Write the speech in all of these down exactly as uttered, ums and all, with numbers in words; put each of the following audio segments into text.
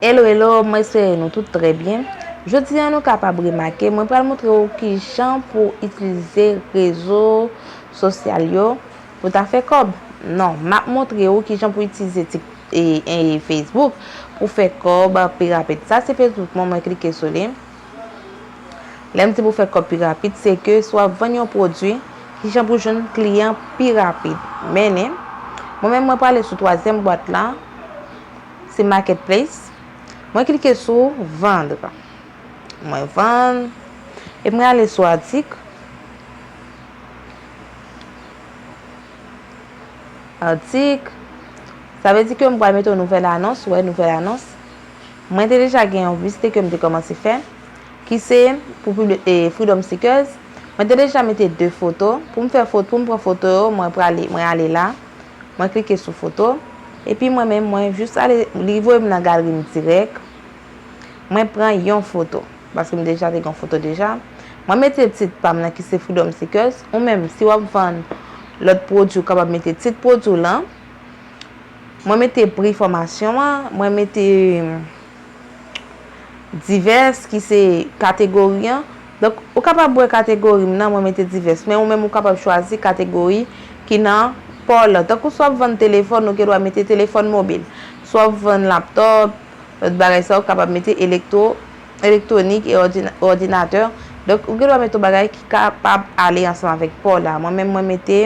Hello, hello, mwen espere nou tout trè byen. Jodi a nou kapab remake, mwen pral montre w kijan pou itilize rezo sosyal yo pou ta fè kòb. Non, m ap montre w kijan pou itilize Tik-, e, e, Facebook pou fè kòb pi rapid. Sa se Facebook mwen, mwen klike sou li. Lè m di pou fè kòb pi rapid, se ke si w ap vann yon pwodui, kijan pou jwenn kliyan pi rapid. Men, mwen menm, mwen prale sou twazyèm bwat la, se Marketplace. Mwen klike sou vendre. Mwen vann. Epi mwen ale sou atik. Atik. Sa vle di ke m pral mete yon nouvèl anons, wè, nouvèl anons. Mwen te deja gen yon vizite ke m te kòmanse fè, ki se pou pibli-, e, Freedom Seekers. Mwen te deja mete de foto. Pou m fè foto, pou m pran foto yo, mwen prale, mwen ale la. Mwen klike sou foto. Epi mwen menm, mwen jis ale, li voye m nan galri m dirèk. Mwen pran yon foto, paske m deja te gen yon foto deja. Mwen mete tit pa m nan ki se Freedom Seekers. Ou menm, si w ap vann lòt pwodui, ou kapab mete tit pwodui w lan. Mwen mete pri fòmasyon an, mwen mete divès ki se kategori an. Donk, ou kapab wè kategori m nan, mwen mete divès. Men ou menm, ou kapab chwazi kategori ki nan pa w lan. Tankou si w ap vann telefòn, ou gen dwa mete telefòn mobil. Si w ap vann laptòp, lòt bagay sa, ou kapab mete elektwo-, elektwonik e òdina-, òdinatè. Donk, ou gen dwa mete yon bagay ki kapab ale ansanm avèk pa w la. Mwen menm, mwen mete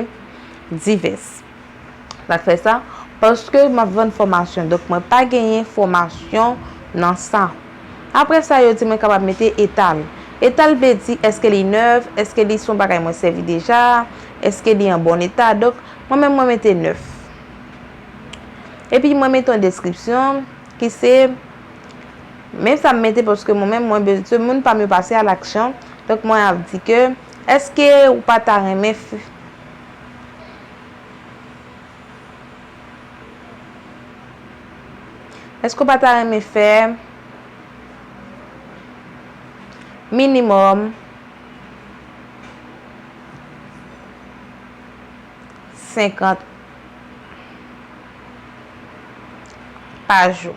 divès. Sa k fè sa? Paske m ap vann fòmasyon. Donk, mwen pa genyen fòmasyon nan sa. Apre sa, yo di mwen kapab mete eta l. Eta l vle di, èske li nèf? Èske li se yon bagay mwen sèvi deja? Èske li an bon eta? Donk, mwen menm, mwen mete nèf. Epi, mwen mete yon deskripsyon ki se, men sa m mete paske mwen menm, mwen bezwen moun pa m yo pase a laksyon. Donk, mwen ap di ke, èske ou pa ta renmen f-, Èske w pa ta renmen fè minimòm senkant pa jou?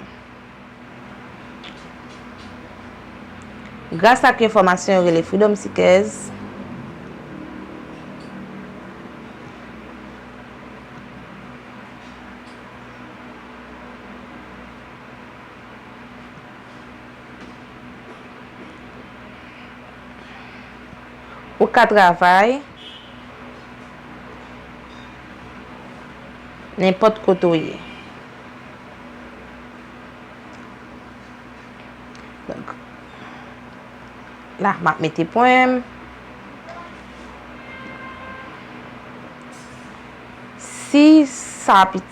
Gras ak yon fòmasyon yo rele Freedom Seekers, ou ka travay nenpòt kote w ye. Donk, la, m ap mete pwen m. Si sa pi-,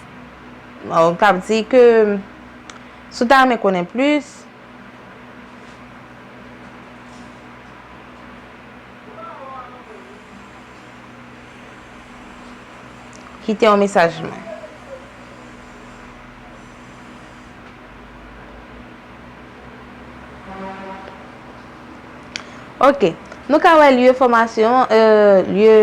bon, m ka di ke si w ta renmen konnen plis, kite yon mesaj mwen. Ok. Nou ka wè lye fòmasyon, euh, lye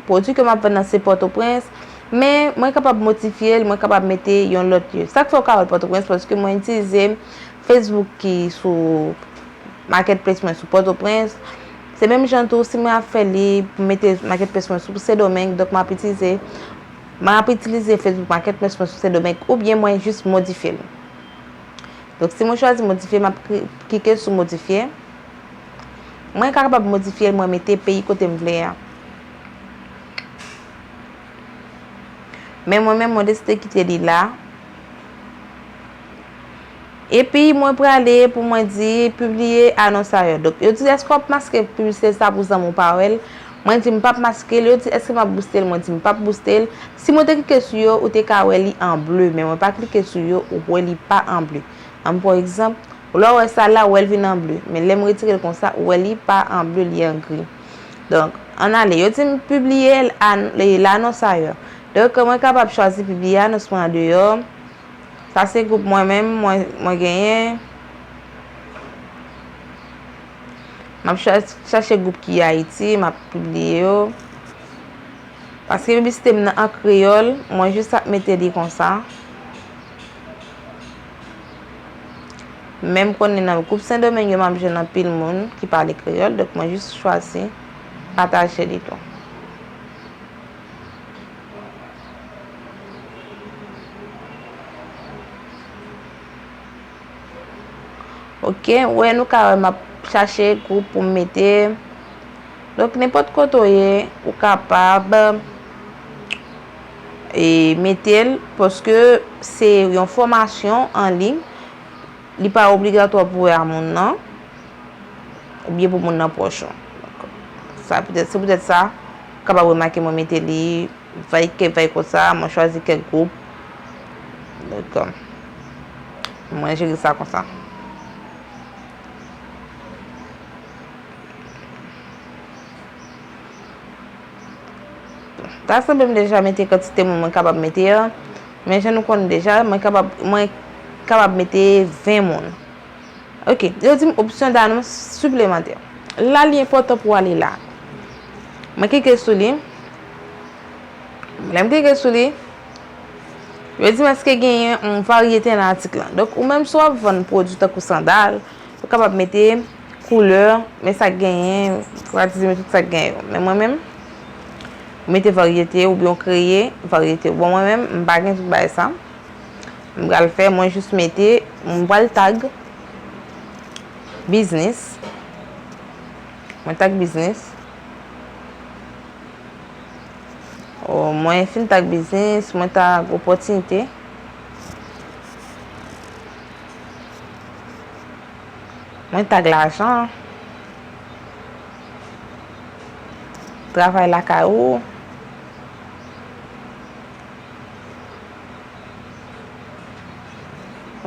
pwodui ke m ap vann nan se Pòtoprens. Men, mwen kapab modifye l, mwen kapab mete yon lòt lye. Sa k fè w ka wè l Pòtoprens, paske mwen itilize Facebook ki sou Marketplace mwen sou Pòtoprens. Se menm jan tou, si mwen ap fè li pou mete Marketplace mwen sou Sendomeng, donk m ap itilize, m ap itilize Facebook Marketplace mwen sou Sendomeng, oubyen mwen jis modifye l. Donk, si mwen chwazi modifye, m ap kli-, klike sou modifye. Mwen ka kapab modifye l, mwen mete peyi kote m vle a. Men mwen menm, mwen deside kite li la. Epi mwen prale pou mwen di pibliye anons ayè. Donk, yo di, èske w ap maske piblisite sa pou zanmi w pa wè l? Mwen di m p ap maske l. Yo di, èske m ap bouste l? Mwen di m p ap bouste l. Si mwen te klike sou yo, ou te ka wè li an ble, men mwen pa klike sou yo, ou wè li pa an ble. Ann pran egzanp, lè w wè sa la, ou wè l vin an ble. Men lè m retire l konsa, ou wè li pa an ble, li an gri. Donk, ann ale. Yo di m pibliye l, an-, le-, lanons ayè. Donk, mwen kapab chwazi pibliye anons mwen andeyò. Sa se gwoup mwen menm, mwen, mwen genyen. M ap cha-, chache gwoup ki Ayiti, m ap pibliye yo. Paske piblisite m nan an kreyòl, mwen jis ap mete li konsa. Men m konnen nan gwoup Sendomeng yo m ap jwenn anpil moun ki pale kreyòl, donk mwen jis chwazi pataje li tou. Ok, wè nou ka wè m ap chache gwoup pou m mete. Donk, nenpòt kote w ye, ou kapab, e, mete l, paske se yon fòmasyon an liy, li pa obligatwa pou wè a moun nan, oubyen pou moun nan pwòch ou. Donk, sa poutèt, se poutèt sa, ou kapab remake mwen mete li, vay kèk vay konsa, mwen chwazi kèk gwoup. Donk, mwen jere sa konsa. Ta sanble m deja mete kantite moun mwen kapab mete an, men jan nou konnen deja, mwen kapab, mwen kapab mete ven moun. Ok, yo di m opsyon danons siplemantè. La, li enpòtan pou w ale la. Mwen klike sou li. Lè m klike sou li, yo di m èske genyen yon varyete nan atik lan. Donk, ou menm si w ap vann pwodui tankou sandal, ou kapab mete koulè, men sa k genyen, pratisize tout sa k genyen yo. Men mwen menm, ou mete varyete oubyen w kreye varyete. Bon, mwen menm, m pa gen tout bagay sa. M pral fè, mwen jis mete, m pral tag biznis. Mwen tag biznis. O, mwen fin tag biznis, mwen tag opòtinite. Mwen tag lajan. Travay lakay ou.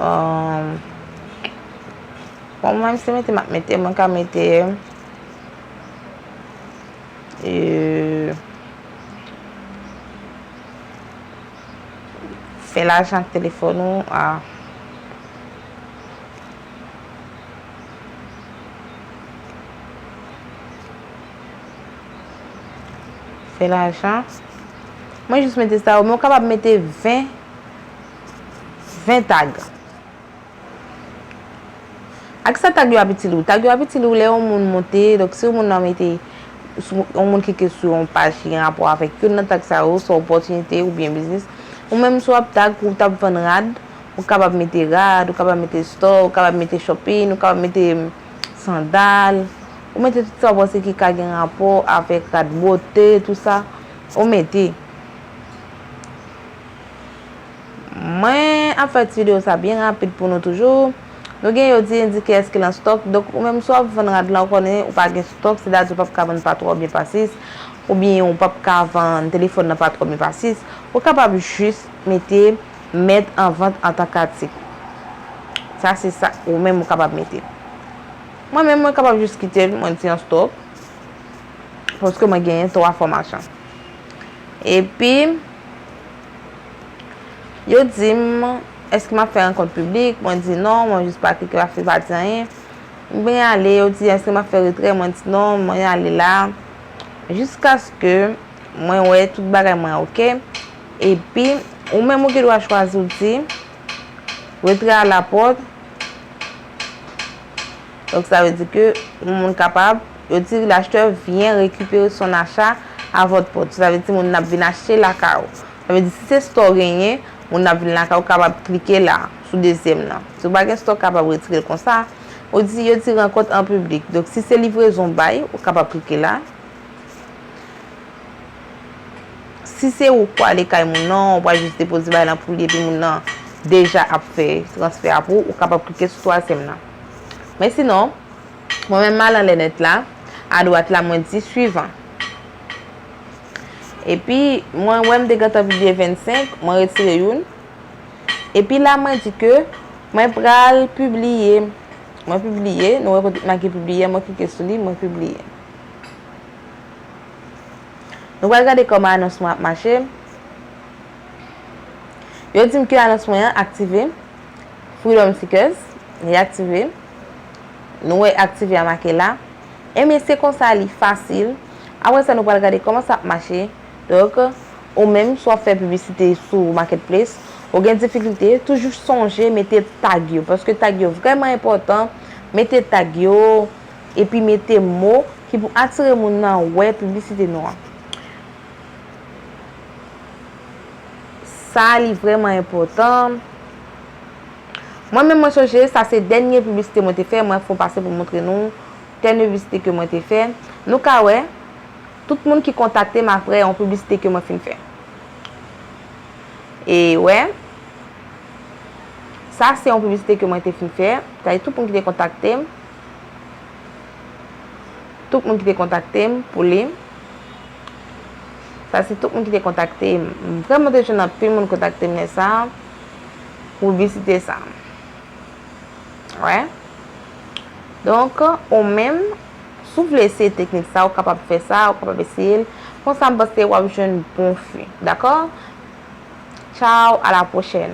Ahn, bon, mwen, se mete m ap mete, mwen ka mete, e, fè lajan ak telefòn ou, a. Fè lajan. Mwen jis mete sa yo, men ou kapab mete ven, ven tag. Ak sa tag yo ap itil ou? Tag yo ap itil ou lè yon moun monte, donk si yon moun nan mete, si yon moun klike sou yon paj ki gen rapò avèk youn nan tag sa yo, swa opòtinite oubyen biznis, ou menm si w ap tag ou t ap vann rad, ou kapab mete rad, ou kapab mete store, ou kapab mete shopping, ou kapab mete sandal, ou mete tout sa w panse ki ka gen rapò avèk rad, bote, tout sa, ou mete. Mwen ap fè ti videyo sa byen rapid pou nou toujou. Nou gen yo di endike èske l an stòk. Donk, ou menm si w ap vann rad la, ou konnen ou pa gen stòk, sètadi ou p ap ka vann pa twa oubyen pa sis, oubyen ou p ap ka vann telefòn nan pa twa oubyen pa sis. Ou kapab jis mete mèt an vant antanke atik. Sa se sa ou menm ou kapab mete. Mwen menm, mwen kapab jis kite l, mwen di an stòk. Paske mwen genyen twa fòmasyon. Epi, yo di m, èske m ap fè rankont piblik? Mwen di non, mwen jis pa klike, pa fè, pa di anyen. Mwen ale, yo di, èske m ap fè retrè? Mwen di non, mwen ale la. Jiskaske mwen wè tout bagay mwen oke. Epi, ou menm ou gen dwa chwazi, ou di, retrè a la pòt. Donk, sa vle di ke yon moun kapab, yo di, l'acheteur vient récupérer son achat à votre porte. Sa vle di moun nan ap vin achte lakay ou. Sa vle di, si se store w genyen, moun nan ap vin lakay ou, kapab klike la, sou dezyèm nan. Si w pa gen store, kapab retire l konsa. Ou di, yo di rankont an piblik. Donk, si se livrezon w bay, ou kapab klike la. Si se ou k pwale kay moun nan, ou pral jis depoze bagay lan pou li, epi moun nan deja ap fè transfè a pou ou, ou kapab klike sou twazyèm nan. Men sinon, mwen menm m al anlè nèt la, adwat la, mwen di suivant. Epi, mwen wè m te gentan pibliye vennsenk, mwen retire youn. Epi la, mwen di ke mwen pral pibliye. Mwen pibliye, nou wè kote m make pibliye, mwen klike sou li, mwen pibliye. Nou pral gade kòman anons mwen ap mache. Yo di m ke anons mwen an aktive. Freedom Seekers, li aktive. Nou wè aktive a make la. Ebyen, se konsa li fasil. Apre sa, nou pral gade kòman sa ap mache. Donk, ou menm, si w ap fè piblisite sou Marketplace, Ou gen difikilte, toujou sonje mete tag yo, paske tag yo vrèman enpòtan. Mete tag yo, epi mete mo ki pou atire moun nan wè piblisite nou an. Sa li vrèman enpòtan. Mwen menm mwen sonje, sa se dènye piblisite mwen te fè, mwen fè yon pase pou montre nou dènye piblisite ke mwen te fè. Nou ka wè, tout moun ki kontakte m apre yon piblisite ke mwen fin fè. E wè, sa se yon piblisite ke mwen te fin fè. Sa se tout moun ki te kontakte m. Tout moun ki te kontakte m pou li. Sa se tout moun ki te kontakte m. M vrèman te jwenn anpil moun kontakte m lè sa a pou piblisite sa. Wè. Donk, ou menm, si w vle eseye teknik sa, ou kapab fè sa, ou kapab eseye l. Konsa, m panse w ap jwenn bon fwi. Dakò? Tchao, à la prochaine.